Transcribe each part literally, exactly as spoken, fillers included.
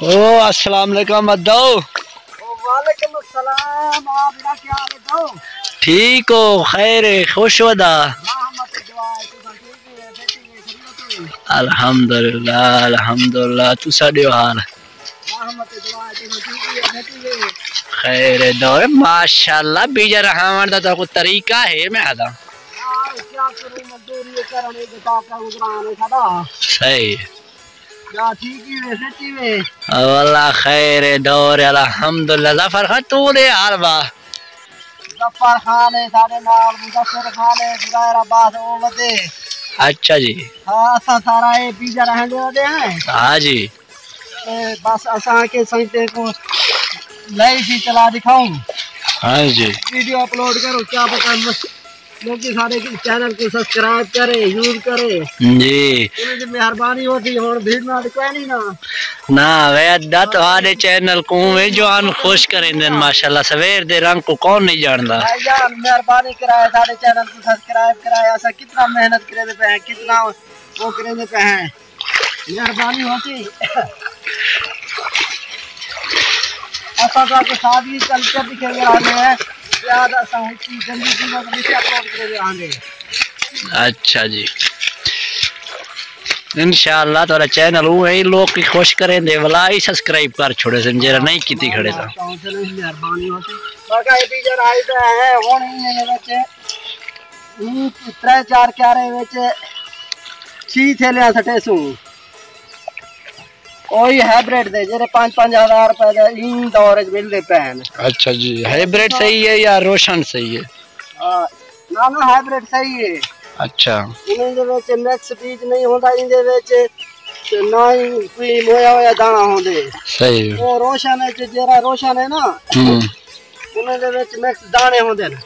او، السلام علیکم ادو۔ وعلیکم السلام، آپ دا کیا حال ہے ادو؟ ٹھیک ہو، خیر ہے، خوش ہو دا؟ رحمت دعا ہے، تساں ٹھیک ہو؟ الحمدللہ، الحمدللہ، تساں ݙیو حال؟ رحمت دعا ہے، تساں ٹھیک ہو؟ خیر ہے دور، ماشاءاللہ، بیجا رہاوݨ دا تاں کوئی طریقہ ہے، میں آہدا۔ یار، کیا کروں، مزدوری کرݨ، اے گزارا گزران ہے ساݙا۔ صحیح۔ یا ٹھیک ہی وے، سچی وے؟ واللہ خیر ہے، دور ہے، الحمدللہ۔ ظفر خان، توں ݙے حال با؟ ظفر خان ہے ساݙے نال، مدثر خان ہے، زبیر عباس، او ودے۔ اچھا جی۔ ہاں، اساں سارا اے بیجا رہندے ودے ہیں۔ ہاں جی۔ تے بس اساں کے سائیں تے کو لائیو ہی چلا دکھاؤں۔ ہاں جی۔ ویڈیو اپلوڈ کرو، کیا پتہ لوکی سارے چینل کو سبسکرائب کرے، یوز کرے۔ جی۔ انہاں دی مہربانی ہوسی، ہݨ بھیڑ نال کوئی نہیں نا۔ نہ، وے ادا تہاݙے چینل کوں وے جوان خوش کریندن، ماشاءاللہ، سویر دے رنگ کو کون نہیں جاندا۔ بھائی جان، مہربانی کرائے، سارے چینل کو سبسکرائب کرائے، اساں کتنا محنت کریندے پئے ہیں، کتنا وہ کریندے پئے ہیں۔ مہربانی ہوسی۔ اساں تہاکوں سادگی کلچر ݙکھیندے رہندے ہیں۔ زیادہ اساں اچی گندی چیزاں کوں نئیں اپلوڈ کریندے رہندے۔ اچھا جی۔ انشاءاللہ تہاݙا چینل اوں ہی لوک کی خوش کریندے، ولا ہی سبسکرائب کر چھوڑے سن، جیڑھا نئیں کیتی کھڑے تاں۔ مہربانی ہوسی۔ باقی اے بیجا راہی تے ہے، ہݨ انہیں وچ اوں ترے چار کیارے وچ چھی تھیلیاں سٹیسوں۔ اوہی ہائیبریڈ دے، جیڑھے پنج پنج ہزار روپے دے ایں دور وچ ملدے پئے ہن۔ اچھا جی، ہائیبریڈ صحیح ہے یا روشن صحیح ہے؟ ہاں، نہ، نہ، ہائیبریڈ صحیح ہے۔ اچھا۔ انہیں دے وچ مکس بیج نہیں ہوندا، ایندے وچ تے نہ ہی کوئی مویا ہویا دانا ہوندے۔ صحیح۔ او روشن ہے، جیڑھا روشن ہے نا، ہوں۔ انہاں دے وچ مکس دانے ہوندے نے،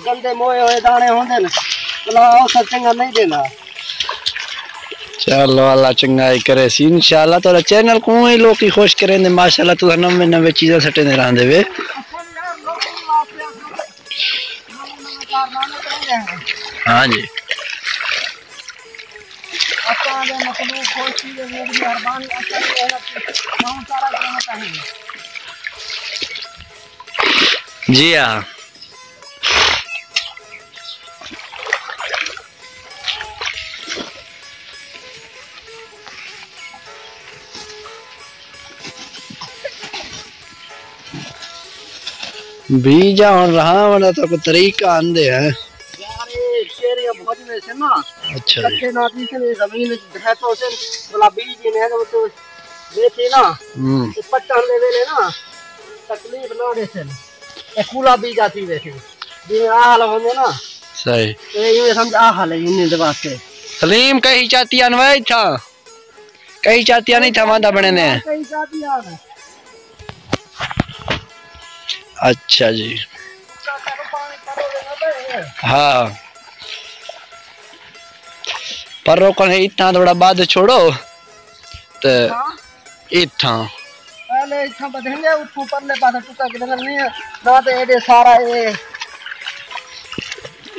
گندے موئے ہوئے دانے ہوندے نے، بلا اوسر چنگا نہیں ݙیندا۔ چلو، اللہ چنگائی کریسی۔ انشاءاللہ تہاݙا چینل کوں ہی لوکی خوش کریندے، ماشاءاللہ تساں نویں نویں چیزاں سٹیندے رہندے وے۔ ہاں جی۔ اساں دے مخلوق خوش تھی ونڄے، مہربانی، اساں دی محنت تے ماحول سارا جوڑنا چاہیے۔ جی ہاں۔ بیجا ہݨ رہاوݨ دا تاں کوئی طریقہ آندے ہیں۔ یار، اے کیریاں بھڄ ویسن نا۔ اچھا جی۔ کٹھے نہ تھیسن، اے زمین وچ ڈھہ پوسن، بھلا بیج ہی نہیں ہے، تے ویکھی نا۔ ہوں۔ تے پٹݨ دے ویلے نا، تکلیف نہ ݙیسن۔ اے کولا بیجا تھی ویسن۔ جیویں آ حال ہوندے نا۔ صحیح۔ اے ایویں سمجھ آ حال ہے انہیں دے واسطے۔ سلیم، کہیں چاتی آن وے اتھاں؟ کہیں چاتی آن اتھاں واندا بݨیندے ہیں؟ کہیں چاتی آن۔ اچھا جی۔ ہاں۔ پر روکݨ اتھاں تھوڑا بعد چھوڑو۔ تے ہاں۔ اتھاں۔ پہلے اتھاں بدھنگے، اتھوں پرلے پاسے ٹکا کݙے نہیں ہے، نہ تے ایݙے سارا اے۔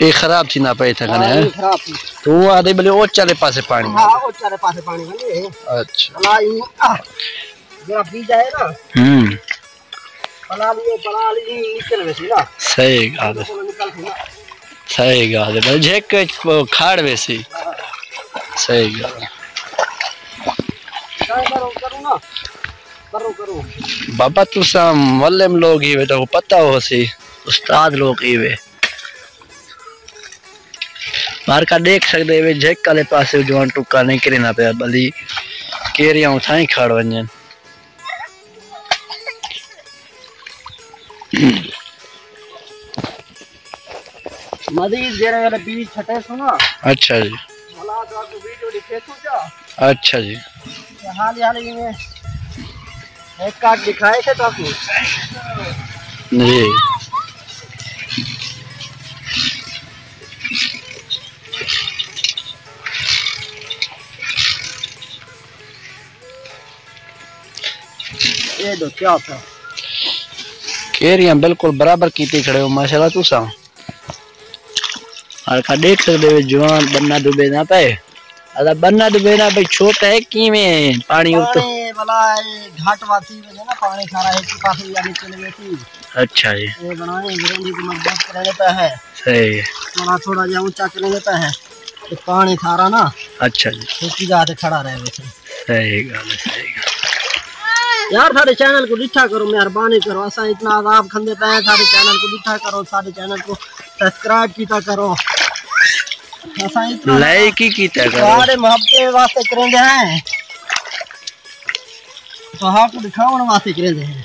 اے خراب تھیندا پئے اتھاں کنے، ہاں، ہیں؟ اے خراب تھی۔ تو آہدے بلے او چالے پاسے پاݨی۔ ہاں، او چالے پاسے پاݨی کنے۔ اچھا۔ اللہ ایں، آہ، جیڑھا بیج آئے نا۔ ہوں۔ پلالی، پلالی نکل ویسی نا۔ صحیح ڳالھ ہے۔ نکل سی نا۔ صحیح ڳالھ ہے۔ بھائی جھک وچ کھاڑ ویسی۔ صحیح ڳالھ ہے۔ کرو، کرو نا۔ کرو، کرو۔ بابا تساں معلم لوگ ہی وے، تہاکوں پتہ ہوسی، استاد لوگ ہی وے۔ مارکا ݙیکھ سڳدے وے، جھک آلے پاسے جوان ٹکا نکلیندا پیا، بھلی کیریاں اتھائیں کھڑ ونڄن۔ مزید جیڑھے ویلے بیج چھٹے سوں نا، اچھا جی۔ بھلا تہاکوں ویڈیو ݙکھیسوں چا۔ اچھا جی۔ تے حالی حالی ایویں ہک کٹ ݙکھائے تے تہاکوں۔ جی۔ اے ݙو کیا پیا؟ کیریاں بالکل برابر کیتی کھڑے ہو ماشاءاللہ تساں۔ ہر کا ݙیکھ سڳدے ہو جوان بنہ ݙبیندا پئے۔ ادا بنہ ݙبیندا بھئی چھوٹا ہے کیویں پاݨی اتوں؟ پاݨی بھلا اے گھٹ ودھ تھی وڄے نا، پاݨی سارا ہک پاسے یا نیچے لڳے تھی۔ اچھا جی۔ اے بݨاوے گرنڈی کوں مضبوط کریندے پئے ہے۔ صحیح۔ تھوڑا تھوڑا جیہا اونچا کریندے پئے ہے۔ تے پاݨی سارا نا، اچھا جی، ہک ہی جاہ تے کھڑا رہ ویسے۔ صحیح ڳالھ ہے، صحیح ڳالھ ہے۔ یار ساݙے چینل کوں ݙٹھا کرو، مہربانی کرو، اساں اتنا عذاب کھندے پئے ہیں، ساݙے چینل کوں ݙٹھا کرو، ساݙے چینل کوں سبسکرائب کیتا کرو۔ اساں اتنا لائک ہی کیتا کرو۔ تہاݙے محبت واسطے کریندے ہیں، تہاکوں ݙکھاوݨ واسطے کریندے ہیں۔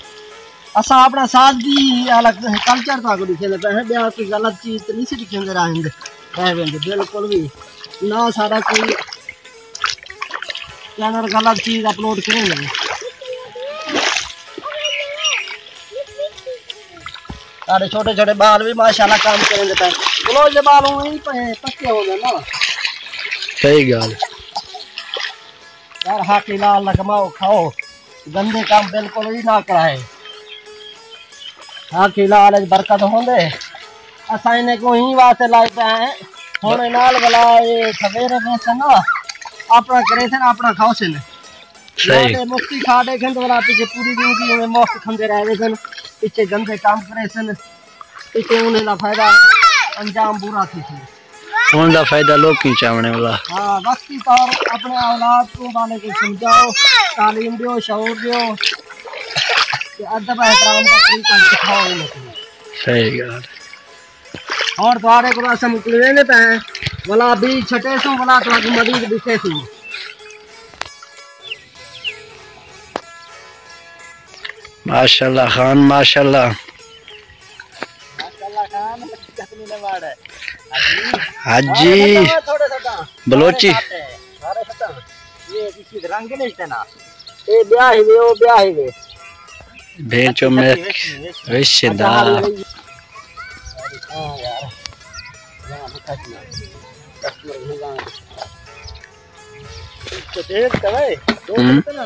اساں اپݨا سادگی والا کلچر تہاکوں ݙکھیندے پئے ہیں، ٻیا کوئی غلط چیز تے نہیں سی ݙکھیندے رہندے، رہ ویندے بالکل بھی نہ۔ ساݙا کوئی چینل غلط چیز اپلوڈ کریندے۔ ساݙے چھوٹے چھوٹے ٻال بھی ماشاءاللہ کام کریندے پئے۔ بلوچ دے ٻال اوں ہی پئے پکے ہوندے نا۔ صحیح ڳالھ۔ یار حق حلال نہ کماؤ کھاؤ، گندے کم بالکل ہی نہ کرائے۔ حق حلال اچ برکت ہوندے۔ اساں انہیں کوں ہی واسطے لائے پئے ہیں۔ ہݨ نال ولا اے سویرے ویسن نا، اپݨا کریسن، اپݨا کھاؤسن۔ صحیح۔ نہ تے مفتی کھا ݙیکھن تے ولا پچھے پوری زندگی ایویں مفت کھاندے رہ ویسن، پچھے گندے کم کریسن، پچھے انہیں دا فائدہ انجام برا تھیسی۔ ہݨ دا فائدہ لوکیں چاوݨے والا۔ ہاں، وقتی طور اپݨے اولاد کوں بالے کوں سمجھاؤ، تعلیم ݙیو، شعور ݙیو تے ادب احترام دا طریقہ سکھاؤ انہیں کوں۔ صحیح ڳالھ۔ ہݨ تہاݙے کوں اساں مکلویندے پئے ہیں، ولا بیج چھٹے سوں، ولا تہاکوں مزید ݙکھے سوں۔ ماشاءاللہ خان، ماشاءاللہ۔ ماشاءاللہ خان، کتنی نماڑ ہے۔ حاجی۔ تھوڑے سدا۔ بلوچی۔ سارے سدا۔ یہ کسی رنگ نہیں اتنا۔ اے ٻیا ہی وے، او ٻیا ہی وے۔ بھینچو میں وش دا۔ ہاں یار۔ تو دیر کرے، دو ہوں۔ گھنٹے نا۔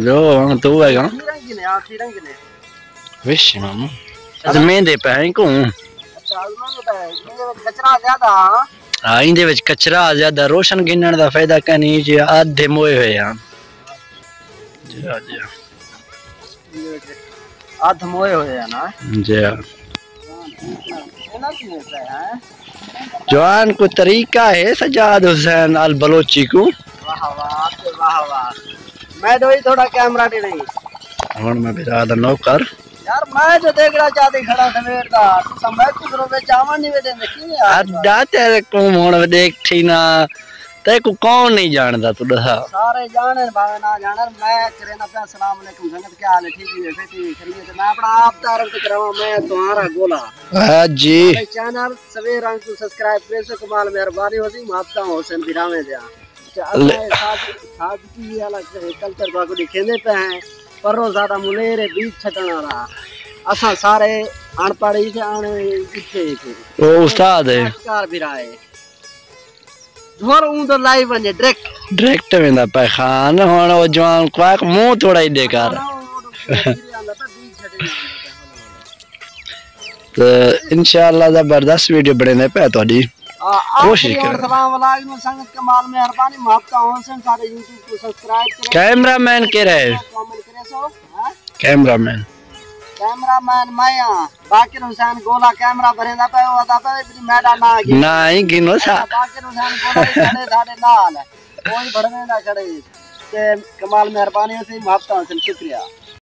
جو ہݨ تو ہے نا۔ آخری رنگ نے، آخری رنگ نے۔ وش مامو۔ ازمین دے پئے ہیں کوں۔ اچھا، ازمین دے پئے ہیں۔ ایندے وچ کچرا زیادہ، ہاں۔ ہاں، ایندے وچ کچرا زیادہ، روشن گھنݨ دا فائدہ کائنی جی، ادھے موئے ہوئے ہیں۔ جی ہاں، جی ہاں۔ ادھ موئے ہوئے ہیں نا۔ جی ہاں۔ جوان کو طریقہ ہے سجاد حسین البلوچی کو۔ واہ واہ، واہ واہ۔ میں ݙوئی تھوڑا کیمرہ ݙے نہیں۔ ہݨ میں بھرا دا نوکر۔ یار میں جو دیکھنا چاہتے کھڑا سویر دا، تساں میں کوں گھروں وچ آوݨ نہیں ویندے، کیویں آ؟ ادا تیرے کوں ہݨ ݙیکھ تھی نا، تیکوں کون نہیں ڄاݨدا، توں ݙسا۔ سارے ڄاݨن بھاویں نہ ڄاݨن، میں کرینا پیا۔ السلام علیکم سنگت، کیا حال ہے؟ ٹھیک ہی ہے؟ ٹھیک ہے؟ میں اپݨا آپ تعارف تے کراواں، میں تہاݙا گولا۔ ہاں جی۔ سارے چینل سویر رنگ کوں سبسکرائب کریسو، کمال مہربانی ہوسی، محبتاں ہوسن بھراویں دیاں۔ تے اساں لے۔ اے سادگی، سادگی والا کلچر تہاکوں ݙکھیندے پئے ہیں، پروں ساݙا ملیر ہے بیج چھٹݨ والا۔ اساں سارے اݨ پڑھ ہی تے اݨ اتھے ہی تھے۔ او استاد ہے۔ کار بھرا ہے۔ جھور اوں تو لائی ونڄے، ڈائریکٹ۔ ڈائریکٹ ویندا پئے خان، ہݨ او جوان کواک منہ تھوڑا ہی ݙے کر۔ تے انشاءاللہ زبردست ویڈیو بݨیندے پئے تہاݙی۔ آ، کوشش آخری اور کرو۔ سلام علیکم سنگت، کمال مہربانی، محبتاں ہوسن، سارے یوٹیوب کوں سبسکرائب کرو۔ کیمرہ مین کیڑھا ہے؟ کمنٹ کریسو، ہاں؟ کیمرہ مین۔ کیمرہ مین میں ہاں، باقر حسین گولا کیمرہ بھریندا پئے، او آہدا پئے، میݙا ناں گھنو۔ ناں ہی گھنو سا۔ اچھا، باقر حسین گولا وی کھڑے ساݙے نال۔ کوئی بھڑویں نہ کھڑے۔ تے کمال مہربانی ہوسی، محبتاں ہوسن، شکریہ۔